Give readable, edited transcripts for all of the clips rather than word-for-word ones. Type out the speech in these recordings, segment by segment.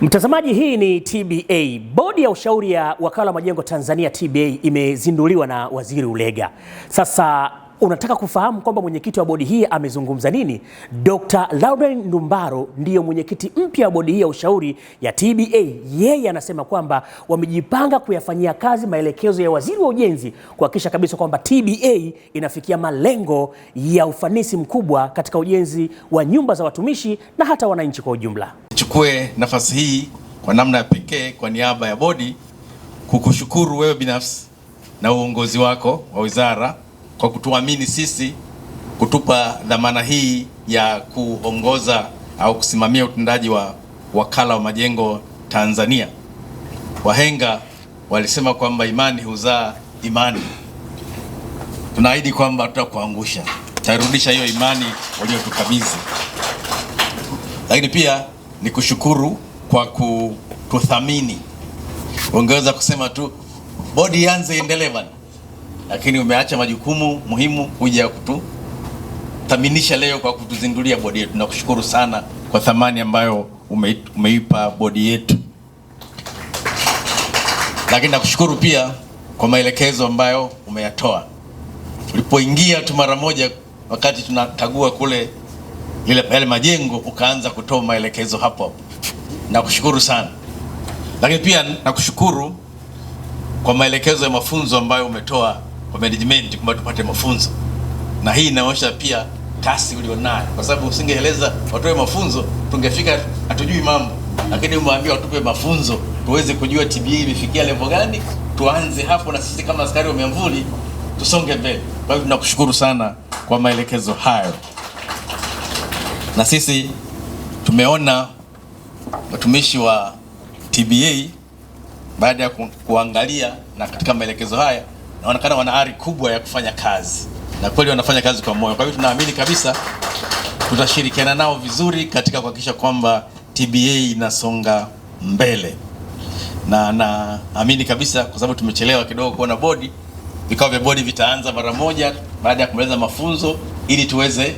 Mtazamaji, hii ni TBA. Bodi ya ushauri ya Wakala wa Majengo Tanzania TBA imezinduliwa na Waziri Ulega. Sasa unataka kufahamu kwamba mwenyekiti wa bodi hii amezungumza nini? Dr. Laurent Ndumbaro ndiyo mwenyekiti mpya wa bodi hii ya ushauri ya TBA. Yeye anasema kwamba wamejipanga kuyafanyia kazi maelekezo ya Waziri wa Ujenzi kuhakikisha kabisa kwamba TBA inafikia malengo ya ufanisi mkubwa katika ujenzi wa nyumba za watumishi na hata wananchi kwa ujumla. Nichukue nafasi hii kwa namna ya pekee kwa niaba ya bodi kukushukuru wewe binafsi na uongozi wako wa wizara kwa kutuamini sisi, kutupa dhamana hii ya kuongoza au kusimamia utendaji wa Wakala wa Majengo Tanzania. Wahenga walisema kwamba imani huzaa imani. Tunaahidi kwamba tutakuangusha, tutarudisha hiyo imani waliotukabidhi. Lakini pia ni kushukuru kwa kututhamini. Ungeweza kusema tu bodi ianze iendelee bana, lakini umeacha majukumu muhimu kuja kututhaminisha leo kwa kutuzindulia bodi yetu. Nakushukuru sana kwa thamani ambayo umeipa bodi yetu, lakini nakushukuru pia kwa maelekezo ambayo umeyatoa. Ulipoingia tu mara moja, wakati tunakagua kule yale majengo, ukaanza kutoa maelekezo hapo hapo. Nakushukuru sana, lakini pia nakushukuru kwa maelekezo ya mafunzo ambayo umetoa kwa management kwamba tupate mafunzo, na hii inaonyesha pia kasi ulionayo, kwa sababu usingeeleza watoe mafunzo tungefika hatujui mambo, lakini umeambia watupe mafunzo tuweze kujua TBA imefikia level gani, tuanze hapo na sisi kama askari wa miamvuli tusonge mbele. Kwa hivyo tunakushukuru sana kwa maelekezo hayo, na sisi tumeona watumishi wa TBA baada ya kuangalia na katika maelekezo haya naonekana wana ari kubwa ya kufanya kazi na kweli wanafanya kazi kwa moyo. Kwa hiyo tunaamini kabisa tutashirikiana nao vizuri katika kuhakikisha kwamba TBA inasonga mbele, na naamini kabisa kwa sababu tumechelewa kidogo kuona bodi, vikao vya bodi vitaanza mara moja baada ya kumaliza mafunzo, ili tuweze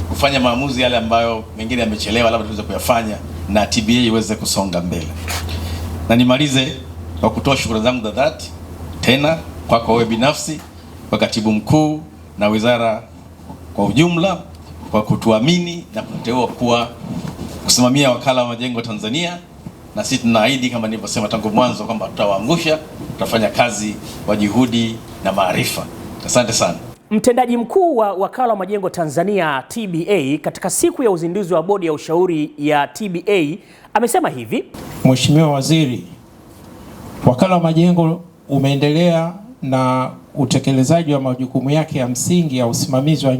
kufanya maamuzi yale ambayo mengine yamechelewa, labda tuweze kuyafanya na TBA iweze kusonga mbele. Na nimalize kwa kutoa shukrani zangu za dhati tena kwako wewe binafsi, kwa katibu mkuu na wizara kwa ujumla kwa kutuamini na kuteua kuwa kusimamia Wakala wa Majengo Tanzania, na sisi tunaahidi kama nilivyosema tangu mwanzo kwamba tutawaangusha, tutafanya kazi kwa juhudi na maarifa. Asante sana. Mtendaji mkuu wa Wakala wa Majengo Tanzania TBA katika siku ya uzinduzi wa bodi ya ushauri ya TBA amesema hivi: Mheshimiwa Waziri, Wakala wa Majengo umeendelea na utekelezaji wa majukumu yake ya msingi ya usimamizi wa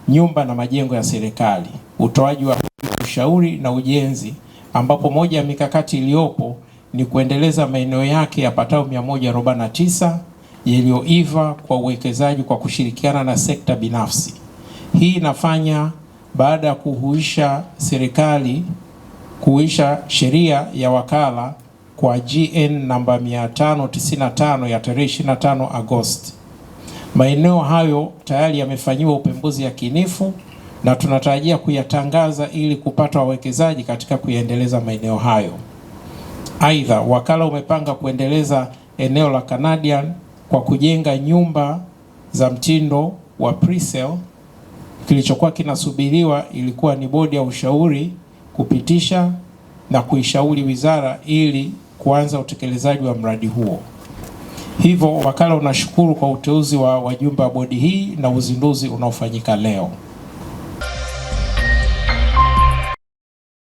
nyumba na majengo ya serikali, utoaji wa ushauri na ujenzi, ambapo moja ya mikakati iliyopo ni kuendeleza maeneo yake yapatao 149 yaliyoiva kwa uwekezaji kwa kushirikiana na sekta binafsi. Hii inafanya baada ya kuhuisha serikali kuhuisha sheria ya wakala kwa GN namba 595 ya tarehe 25 Agosti. Maeneo hayo tayari yamefanyiwa upembuzi yakinifu na tunatarajia kuyatangaza ili kupata wawekezaji katika kuyaendeleza maeneo hayo. Aidha, wakala umepanga kuendeleza eneo la Canadian kwa kujenga nyumba za mtindo wa pre-sale. Kilichokuwa kinasubiriwa ilikuwa ni bodi ya ushauri kupitisha na kuishauri wizara ili kuanza utekelezaji wa mradi huo. Hivyo wakala unashukuru kwa uteuzi wa wajumbe wa bodi hii na uzinduzi unaofanyika leo.